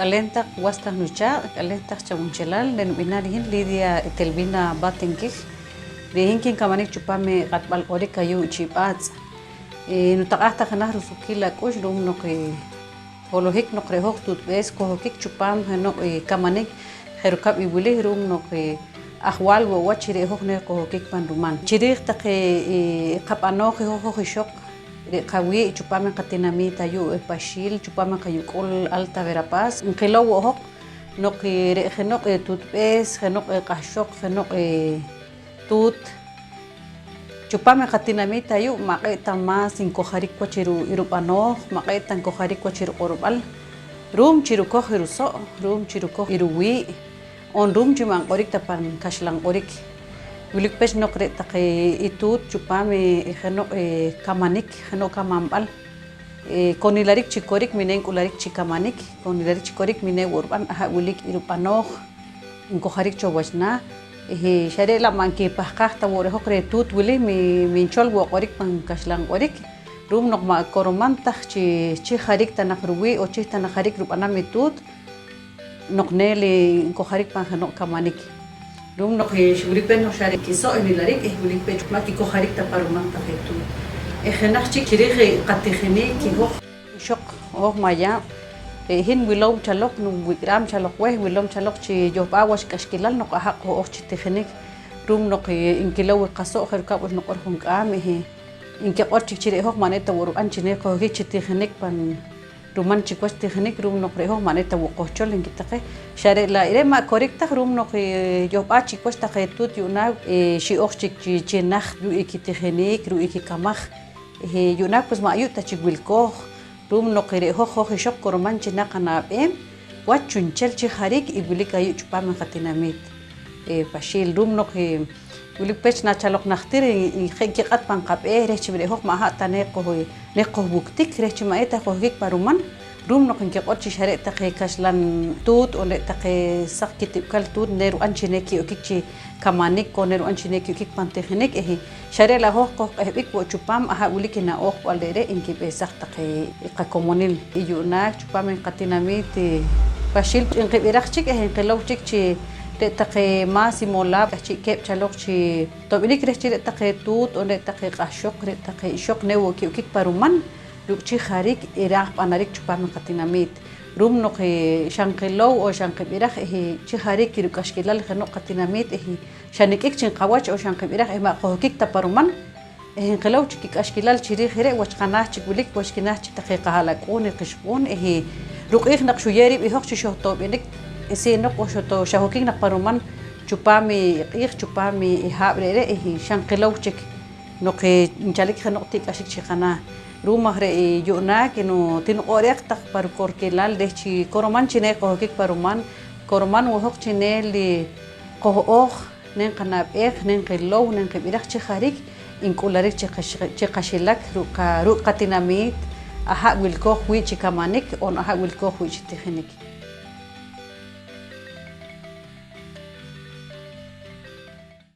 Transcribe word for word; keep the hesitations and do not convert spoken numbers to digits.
K'aleen taq was taq nuchaaq', k'aleen taq chawunchelaal, re' nub'ihnaal i hin Lidia Etelvina Batenquej. Re' hin kinkamanik chupaam i q'atb'al q'orik ayu' Chi' B'aatz'. Eh, nutaq'aaj taq jenaj rusuqkiil ak'ux ru'um noq, eh, holohik noq re' hoj tuutb'ees kohokik chupaam jeno'q, eh, kamanik je' rukab' i wili, ru'um noq, eh, ajwaal wo' wach chi re' hoj ne kohokik pan ruman. Chi riij taqe, eh, qab'anooj i hoj, hoj ixoq, re' qawii' chupaam i qatinamiit ayu', eh, Paxiil, chupaam i qayuq'ul Alta Verapaz, nqilow wo' hoj noq, eh, re' jeno'q, eh, tuutb'ees, jeno'q, eh, q'ahxoq, jeno'q, eh, tuut, chupaam i qatinamiit ayu' ma' q'e' ta mas nkojarik wach i ru-, i rub'anooj, ma' q'e' ta nkojarik wach i ruq'orb'al, ru'um chi rukoj i ruso', ru'um chi rukoj i ruwii', oon ru'um chi ma' nq'orik ta pan kaxlan q'orik. Wilik pech noq re' taqe i tuut chupaam i, i jeno'q, eh, kamanik, jeno'q kamanb'al, eh, konilarik chi korik, mi ne nk'ularik chi kamanik, konilarik chi korik, mi ne wo' rub'an, aha' wilik i rub'anooj nkojarik cho wach naah, eh, xa re' la' ma' nkipahqaaj ta wo' re' hoj reh tuut wili, mi, mi nchol wo' q'orik pan kaxlan q'orik, ru'um noq ma' koroman taj chi, chi jarik ta naq ruwii' oon chi ta naq jarik rub'anam i tuut noq neel nkojarik pan jeno'q kamanik. Ru'um noq, eh, wilik pech noq xa re' kiso' nilarik, eh, wilik pech ma' kikojarik ta pa ruman taqe tuut. Eh, jenaj chik chi riij i qatijinik i hoj ixoq, hoj mayaab', re' hin wilom chaloq, nuwik'ram chaloq weh, wilom chaloq chi yohb'al wach k'axkilal noq aha' qoh'ooj chi tijinik, ru'um noq, eh, nkilow i qaso' je' rukab' wach nuq'or junk'aam, eh, nkiq'or chik chi re' hoj ma' ne ta wo' rub'an chi ne qohokik chi tijinik pan ruman chik wach tijinik, ru'um noq re' hoj ma' ne ta wo' qohchol, nki taqe. Xa re' la' re' ma' korik taj, ru'um noq, eh, yohb'al chik wach taqe tuut yu'naak, eh, xi'ooj chik chi, chi najt ruuk' i kitijinik, ruuk' i kikamaj. Eh, yu'naak pues ma' ayu' ta chik wilkooj, ru'um noq re' hoj, hoj ixoq koroman chi naah qanab'eem wach chu'nchel chi jarik i wilik ayu' chupaam i qatinamiit, eh, Paxiil, ru'um noq, eh, wilik pech na chaloq najtir i, i je' nkiq'at pan qab'eeh reh chi re' hoj ma' aha' ta ne qoh-, ne qohwuktik reh chi ma' eta qohokik pa ruman, ru'um noq nkiq'or chi xa re' taqe kaxlan tuut oon re' taqe saq kitib'kal tuut ne rub'an chi ne ki'okik chi kamanik, oon ne rub'an chi ne ki'okik pan tijinik, eh, xa re' la' hoj qohq'ehb'ik wo' chupaam, aha' wilik i na'ojb'al re're' nkib'ehsaj taqe i qakomonil i yu'naak chupaam i qatinamiit, eh, Paxiil. Nqib'iraj chik, eh, nqilow chik chi re' taqe mas i molaab' k'ahchi' keeb' chaloq chi to'b'inik reh chi re' taqe tuut oon re' taqe q'ahxoq, re' taqe ixoq ne wo' ki'okik pa ruman ruuk' chi jarik iraaj b'anarik chupaam i qatinamiit. Ru'um noq, eh, xa nqilow oon xa nqib'iraj, eh, chi jarik i ruk'axkilal jeno'q qatinamiit, eh, xa nik'ik chi nqawach oon xa nqib'iraj, eh, ma' qohokik ta pa ruman, eh, nqilow chik kik'axkilal chi riij i re', wach qanaah chik wilik, wach kinaah chik taqe qaha'lak'uun i qixq'uun, eh, ruq'iij naq xuyeew riib' i hoj chi xohto'b'inik, eh, si' noq oon xoto-, xahokik naq pa ruman chupaam i q'iij, chupaam i haab' re're', eh, xa nqilow chik noq, eh, nchalik jeno'q ti'k'axik chi qanaah. Ru'um aj re' i yu'naak i nu-, ti nuq'o'reej taq pa rukorkilal reh chi koroman chi ne qohokik pa ruman, koroman wo' hoj chi neel i qoh'ooj, ne nqanab'eej, ne nqilow, ne nqib'iraj chi jarik nk'ularik chi qax-, chi qaxilak ruuk' qa-, ruuk' qatinamiit, aha' wilkooj wii' chi kamanik oon aha' wilkooj wii' chi tijinik.